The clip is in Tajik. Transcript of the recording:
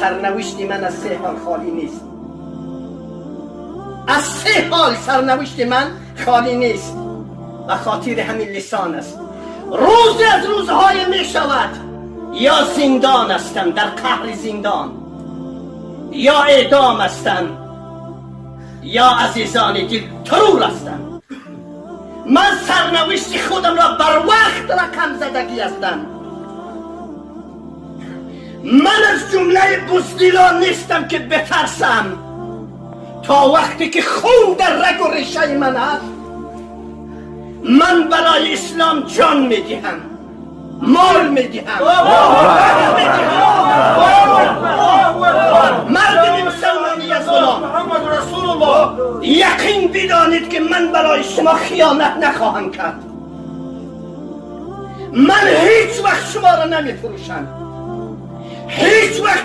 Сарнавишти ман аз се ҳол холӣ нест, аз се ҳол сарнавишти ман холӣ нест. Ба хотири ҳамин лисон аст. Рӯзе аз рӯзҳое мешавад, ё зиндон ҳастам, дар қаҳри зиндон, ё эъдом ҳастам, ё, азизони дил, трур ҳастам. Ман сарнавишти худамро бар вақт рақам задагӣ ҳастам. Ман аз ҷумлаи буздилон нестам, ки битарсам. То вақте ки хун дар рагу решаи ман аст, ман барои ислом ҷон медиҳам, мол медиҳам, мардуми мусалмонӣ аз ғулом, яқин бидонед, ки ман барои шумо хиёнат нахоҳам кард. Ман ҳеҷ вақт шуморо намефурӯшам, ҳеҷ вақт.